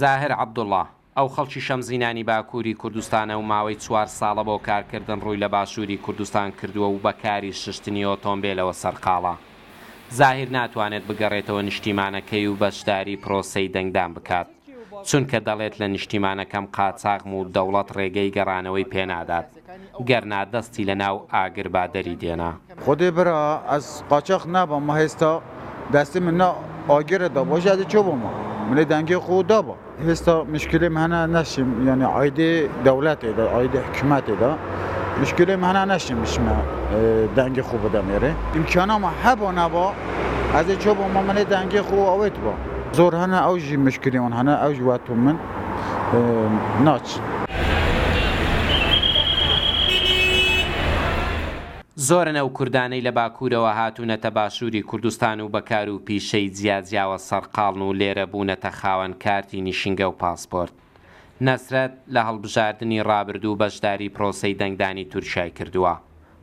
زاهر عەبدوڵڵا، ئەو خەڵکی شەمزینانی باکووری کوردستانە و ماوەی چوار ساڵە بۆ کارکردن رووی لە باشووری کوردستان کردووە و بە کاری ششتنی ئۆتۆمبێلەوە سەرقاڵە. زاهیر ناتوانێت بگەڕێتەوە نیشتیمانەکەی و بەشداری پرۆسەی دەنگدان بکات، چونکە دەڵێت لە نیشتیمانەکەم قاچاغم و دەوڵەت رێگەی گەڕانەوەی پێنادات، گەرنا دەستی لەناو ئاگر با دەری دێنا. خودێ برا ئەز قاچاخ نەبام ما هێستا دەستی من نا ئاگرە دا باش ئەزێ چۆ بۆما منێ دەنگێ خۆ دابا هێستا مشکلێم هەنە نەشیم یانی عایدێ دەولەتێ دا عایدێ حکومەتێ دا مشکلێم هەنە نەشیم بشمە دەنگێ خۆ بدەم ێرێ ئیمکانامە هەبا نەبا ئەزێ چۆ بۆما منێ دەنگێ خۆ ئەوێت با زۆر هەنە ئەو ژی مشکلێ وان هەنە ئەو ژ وەتۆ من ناچ. زۆرن ئەو کوردانەی لە باکوورەوە هاتوونەتە باشووری کوردستان و بە کار و پیشەی جیاجیاوە سەرقاڵن و لێرە بوونەتە خاوەن کارتی نیشینگە و پاسپۆرت. نەسرەت لە هەڵبژاردنی ڕابردوو بەشداری پرۆسەی دەنگدانی تورکیای کردووە،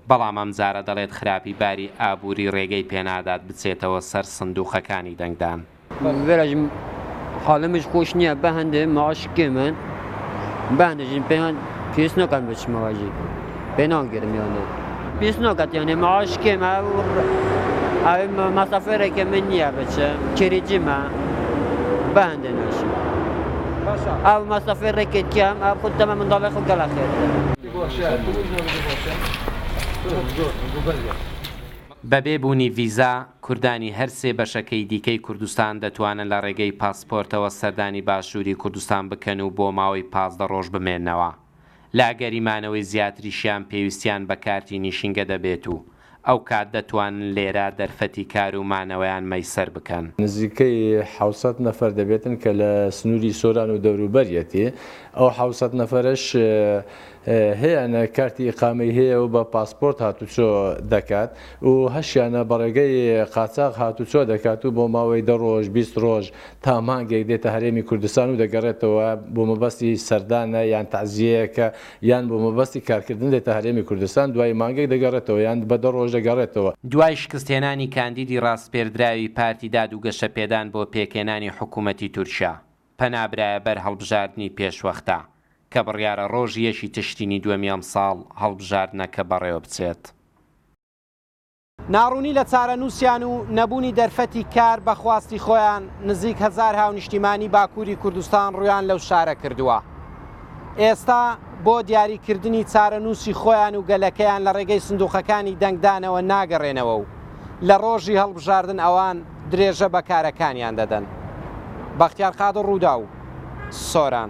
بەڵام ئەمجارە دەڵێت خراپی باری ئابووری ڕێگەی پێنادات بچێتەوە سەر سندووقەکانی دەنگدان. ڤێرەژ حاڵمش خۆش نییە بە هەندێ معاش کێمن بە هەندێ پێیان پێویست ناکەم بچمەوە ژی پێ ناگرم یانێ پێویست ناکات یانێ معاش کێمە ئەوێ مەسافەرێکە من نییە بچم کرێجیمە بە هەندێ ناشم ئەو مەسافەی ڕێکێت کەم ئەو خود دەمە منداڵی خۆ گەلە خێر بەبێ بوونی ڤیزا، کوردانی هەر سێ بەشەکەی دیکەی کوردستان دەتوانن لە ڕێگەی پاسپۆرتەوە سەردانی باشووری کوردستان بکەن و بۆ ماوەی 15 ڕۆژ بمێننەوە. لە ئەگەری مانەوەی زیاتریشیان پێویستیان بە کارتی نیشینگە دەبێت و ئەوکات دەتوانن لێرە دەرفەتی کار و مانەوەیان مەیسەر بکەن. نزیکەی 700 نەفەر دەبێتن کە لە سنووری سۆران و دەوروبەریەتی. ئەو 700 نەفەرەش هەیانە کارتی ئیقامەی هەیە و بە پاسپۆرت هاتوچۆ دەکات و هەشیانە بە ڕێگەی قاچاغ هاتوچۆ دەکات و بۆ ماوەی دە ڕۆژ، 20 ڕۆژ تا مانگێک دێتە هەرێمی کوردستان و دەگەڕێتەوە بۆ مەبەستی سەردانە یان تەعزیەیەکە یان بۆ مەبەستی کارکردن دێتە هەرێمی کوردستان دوای مانگێک دەگەڕێتەوە یان بە دە ڕۆژ دەگەڕێتەوە. دوای شکستهێنانی کاندیدی ڕاسپێردراوی پارتی داد و گەشەپێدان بۆ پێکهێنانی حکوومەتی تورکیا، پەنا برایە بەر هەڵبژاردنی پێشوەختە، کە بڕیارە ڕۆژی یەکی تشرینی دووەمی ئەمساڵ هەڵبژاردنەکە بەڕێوەبچێت. ناڕوونی لە چارەنووسیان و نەبوونی دەرفەتی کار بە خواستی خۆیان، نزیک هەزار هاونیشتیمانی باکووری کوردستان ڕوویان لەو شارە کردووە. ئێستا بۆ دیاریکردنی چارەنووسی خۆیان و گەلەکەیان لە ڕێگەی سندووقەکانی دەنگدانەوە ناگەڕێنەوە و لە ڕۆژی هەڵبژاردن ئەوان درێژە بە کارەکانیان دەدەن. بەختیار قادر، رووداو، سۆران.